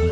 Iblis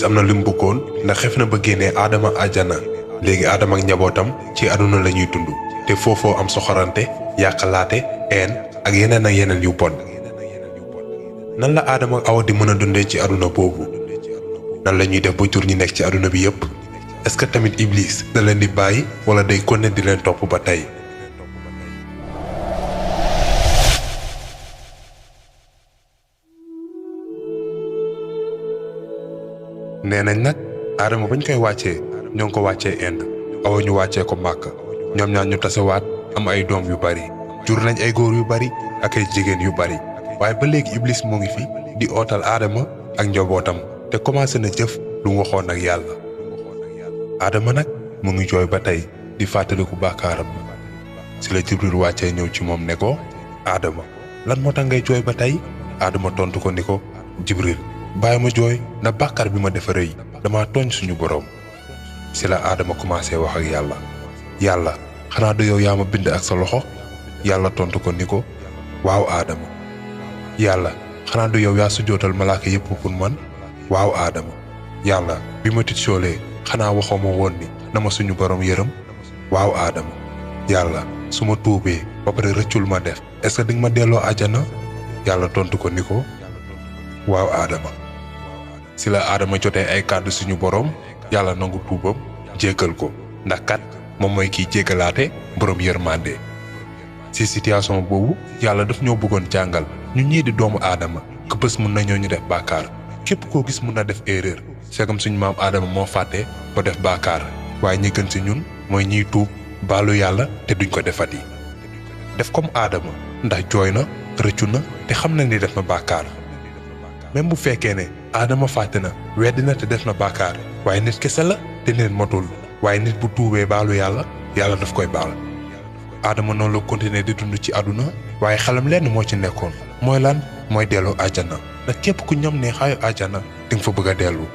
am na lu mu bëggoon ndax xef na ba génnee Adama àjjana léegi Adama ak njabootam ci àdduna la ñuy dund te foofoo am soxorante yàqalaate ak yeneen yu bon. nan la Adama ak Awa di mën a dundee ci àdduna boobu nan la ñuy def ba jur ñi nekk ci àdduna bi yépp est-ce que tamit Iblis da leen di bàyyi wala day konne di leen topp ba tey. nee nañ nag Adama bañ koy wàccee ñoo ngi ko wàccee Inde Awa ñu wàccee ko Màkka ñoom ñaar ñu tasewaat am ay doom yu bari jur nañ ay góor yu bari ak ay jigéen yu bari waaye ba léegi Iblis moo ngi fi di ootal Adama ak njabootam te commencé na jëf lu mu waxoon ak yàlla. Adama nag mu ngi jooy ba tey di fàttaliku bàkkaaram si la Jibril wàccee ñëw ci moom ne ko Adama lan moo tax ngay jooy ba tey Adama tontu ko ni ko Jibril bàyyi ma jooy ndax bàkkaar bi ma defa rëy dama tooñ suñu boroom. si la Adama commencé wax ak yàlla xanaa du yow yaa ma bind ak sa loxo yàlla tontu ko ni ko waaw Adama. yàlla xanaa du yow yaa sujjootal malaaka yépp pour man waaw Adama. yàlla bi ma tiitsoolee xanaa waxoo ma woon ni na ma suñu boroom yërëm waaw Adama. yàlla su ma tuubee ba pare rëccul ma def est-ce que dinga ma delloo àjjana yàlla tontu ko ni ko waaw Adama. si la Adama jotee ay kàddu suñu boroom yàlla nangu tuubam jéggal ko ndax kat moom mooy kiy jéggalaate boroom yërmande. ci situation boobu yàlla daf ñoo bëggoon jàngal ñu ñii di doomu Adama que bés mun nañoo ñu def bàkkaar képp koo gis mun na def erreur segam suñu maam Adama moo fàtte ba def bàkkaar waaye ñi gën ci ñun mooy ñiy tuub baalu yàlla te duñ ko defati. def comme Adama ndax jooy na rëccu na te xam na ni def na bàkkaar. même bu fekkee ne Adama fàtte na weddi na te def na bàkkaar waaye nit kese la te nit matul waaye nit bu tuubee baalu yàlla daf koy baal. Adama noonu la continuer di dund ci àdduna waaye xelam lenn moo ci nekkoon mooy lan mooy dellu àjjana ndax képp ku ñam ne xaayu àjjana di nga fa bëgg a dellu.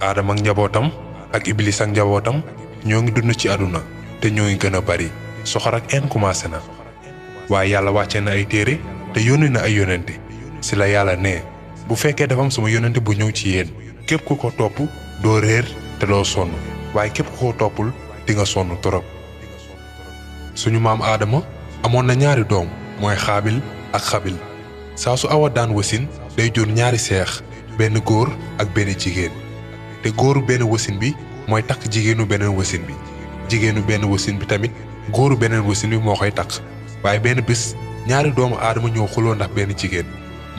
Adama ak njabootam ak Iblis ak njabootam ñoo ngi dund ci àdduna te ñoo ngi gën a bari soxor ak commencé na waaye yàlla wàccee na ay téere te yónni na ay yónnente si la yàlla ne bu fekkee dafa am sama yónnente bu ñëw ci yéen képp ku ko topp doo réer te doo sonn waaye képp ku ko toppul di nga sonn torop. suñu maam Adama amoon na ñaari doom mooy Xaabil ak Xabil saa su Awa daan wasin day jur ñaari seex benn góor ak benn jigéen te góoru benn wasin bi mooy takk jigéenu beneen wasin bi jigéenu benn wasin bi tamit góoru beneen wasin bi moo koy takk. waaye benn bés ñaari doomu Adama ñoo xuloo ndax benn jigéen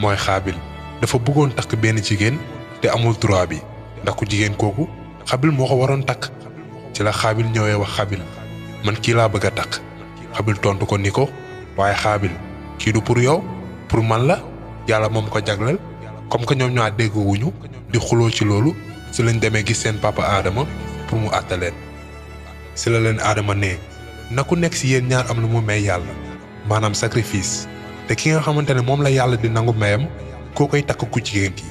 mooy Xaabil dafa bëggoon takk benn jigéen te amul droit bi ndax ku jigéen kooku Xabil moo ko waroon takk ci la Xaabil ñëwee wax Xabil man kii laa bëgg a takk. Xabil tontu ko ni ko waaye Xaabil kii du pour yow pour man la yàlla moom ko jagleel comme que ñoom ñoo déggoowuñu di xuloo ci loolu si lañ demee gis seen papa Adama pour mu àtte leen. si la leen Adama ne na ku nekk si yéen ñaar am lu mu may yàlla maanaam sacrifice te ki nga xamante ne moom la yàlla di nangu mayam koo koy takk ku jigéen ki.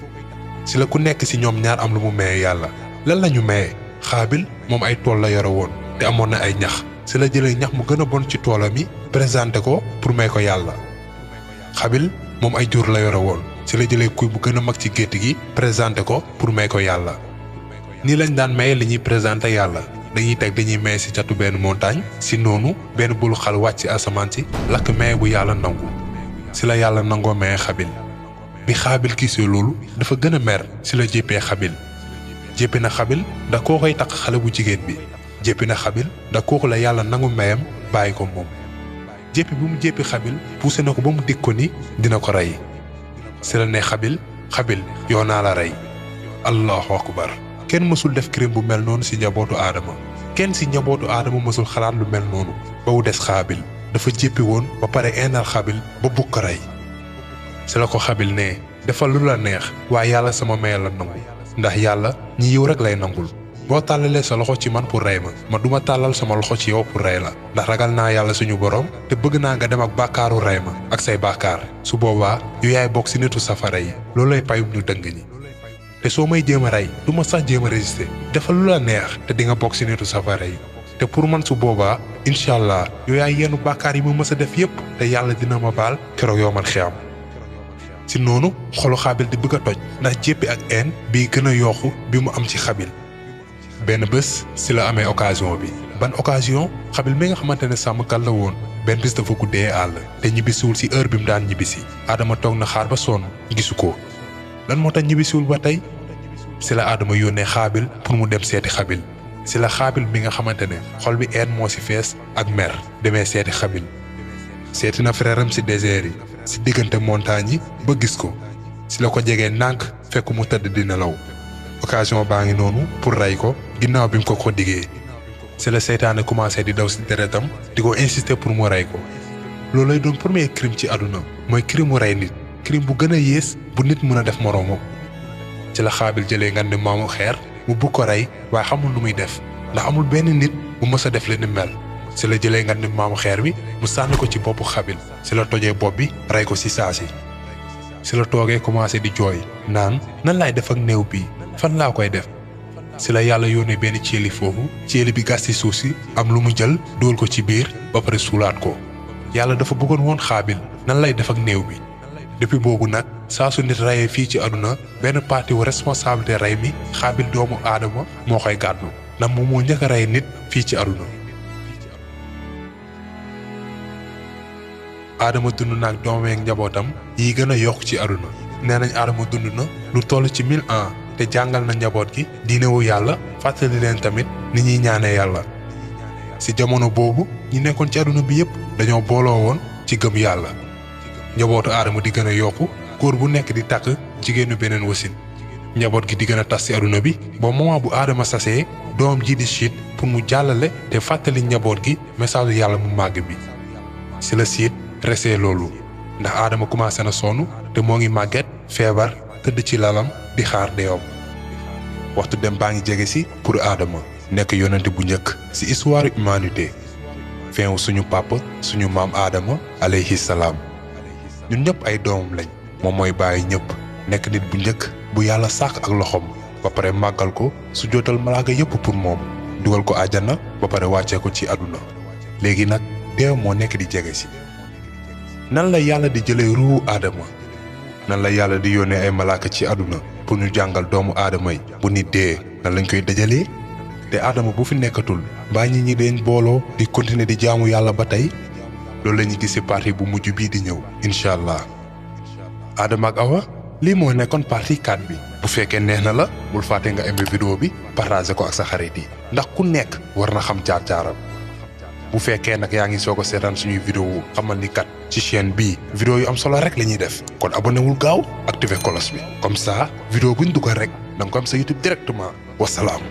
si la ku nekk si ñoom ñaar am lu mu maye yàlla lan la ñu maye Xaabil moom ay tool la yore woon te amoon na ay ñax. si la jëlee ñax mu gën a bon ci toolam yi présenté ko pour may ko yàlla. Xabil moom ay jur la yore woon si la jëlee kuy bu gën a mag ci gétt gi présenté ko pour may ko yàlla. nii lañ daan maye li ñuy présenté yàlla dañuy maye si catu benn montagne si noonu benn bulu xal wàcc ci asamaan si lakk maye bu yàlla nangu si la yàlla nangoo maye Xabil. bi Xaabil gisee loolu dafa gën a mer si la jéppee Xabil jéppi na Xabil ndax koo koy takk xale bu jigéen bi. jéppi na Xabil ndax kooku la yàlla nangu mayam bàyyi ko moom jéppi bu mu jéppi Xabil poussé na ko ba mu dig ko ni dina ko rey si la ne Xabil yow naa la rey. allahu akbar kenn mësul def crime bu mel noonu si njabootu Adama kenn si njabootu Adama mësul xalaat lu mel noonu ba mu des Xaabil dafa jéppi woon ba pare eenal Xabil ba bugg ko rey. si la ko Xabil ne defal lu la neex waaye yàlla sama may la nangu ndax yàlla ñi yiw rek lay nangul. boo tàllalee sa loxo ci man pour rey ma duma tàllal sama loxo ci yow pour rey la ndax ragal naa yàlla suñu borom te bëgg naa nga dem ak bàkkaaru rey ma ak say bàkkaar su boobaa yu yaay bokk si nitu safara yi loolay payum ñu dëng ñi. te soo may jéem a rey du ma sax jéem a résister defal lu la neex te di nga bokk si nitu safara yi te pour man su boobaa incha allah yow yaay yenn bàkkaar yi ma mës a def yépp te yàlla dina ma baal keroog yowmal xiyaam. si noonu xolu xaabil di bëgg a toj ndax jéppi ak een bii gën a yokku bi mu am ci xabil. benn bés si la amee occasion bi ban occasion xabil mi nga xamante ne sàmmkat la woon benn bés dafa guddee àll te ñibbisiwul si heure bi mu daan ñibbisi Adama toog na xaar ba sonn gisu ko lan moo tax ñibbisiwul ba tey si la Adama yónnee xaabil pour mu dem seeti xabil si la xaabil mi nga xamante ne xol bi een moo si fees ak mer demee seeti xabil seeti na frère am si désert yi si diggante montagne yi ba gis ko si la ko jegee nànk fekk mu tëdd di nelaw occasion baa ngi noonu pour rey ko ginnaaw bi mu ko diggee si la seytaane commencé di daw si deretam di ko insister pour mu rey ko loolu lay doon premier crime ci àdduna mooy crime mu rey nit crime bu gën a yées bu nit mën a def moroomam ci la xaabil jëlee nga ne maamu xeer mu bugg ko rey waaye xamul lu muy def ndax amul benn nit bu mës a def li ni mel si la jëlee nga ne maamu xeer bi mu sànni ko ci boppu xaabil si la tojee bopp bi rey ko si saasi si la toogee commencé di jooy naan nan laay def ak néew bi fan laa koy def si la yàlla yónnee benn ceeli foofu ceeli bi gas ci suuf si am lu mu jël dóol ko ci biir ba pare suulaat ko yàlla dafa bëggoon woon xaabil nan lay def ak néew bi depuis boobu nag saa su nit reyee fii ci àdduna benn partie wu responsabilité rey mi xaabil doomu aadama moo koy gàddu ndax moom moo njëkk a rey nit fii ci àdduna. aadama dund na ak doomam ak njabootam yi gën a yokk ci àdduna nee nañ aadama dund na lu toll ci 1000 ans te jàngal na njaboot gi diinewu yàlla fàttali leen tamit ni ñuy ñaanee yàlla. ci jamono boobu ñi nekkoon ci àdduna bi yépp dañoo booloo woon ci gëm yàlla njabootu aadama di gën a yokku góor bu nekk di takk jigéenu beneen wasin njaboot gi di gën a tas ci àdduna bi ba moment bu aadama sasee doom ji di siit pour mu jàllale te fàttali njaboot gi message yàlla mu màgg bi ci la siit resee loolu ndax aadama commencé na sonn te moo ngi màgget feebar tëdd ci lalam di xaar deewam waxtu dem baa ngi jege si pour aadama nekk yonente bu njëkk ci histoire humanité fin suñu papa suñu maam aadama alayhi salaam ñun ñëpp ay doomam lañ moom mooy bàyyi ñëpp nekk nit bu njëkk bu yàlla sàkk ak loxoom ba pare màggal ko su jootal malaaka yëpp pour moom dugal ko àjjana ba pare wàccee ko ci àdduna léegi nag deew moo nekk di jege si nan la yàlla di jëlee ruuhu aadama nan la yàlla di yónnee ay malaaka ci àdduna pour ñu jàngal doomu aadama yi bu nit dee nan lañ koy dajalee te aadama bu fi nekkatul mbaa ñi ñi dañ booloo di continuer di jaamu yàlla ba tey loolu la ñuy gis ci partie bu mujj bii di ñëw incha allah. Adama ak Awa lii moo nekkoon partie 4 bi bu fekkee neex na la bul fàtte nga aimé vidéo bi partager ko ak sa xarit yi ndax ku nekk war na xam jaar-jaaram. bu fekkee nag yaa ngi soog a seetaan suñuy vidéo xamal ni kat ci chaîne bii vidéo yu am solo rek la ñuy def kon abonné wul gaaw activé cloche bi comme ça vidéo buñ dugal rek da nga ko am sa YouTube directement wasalaam.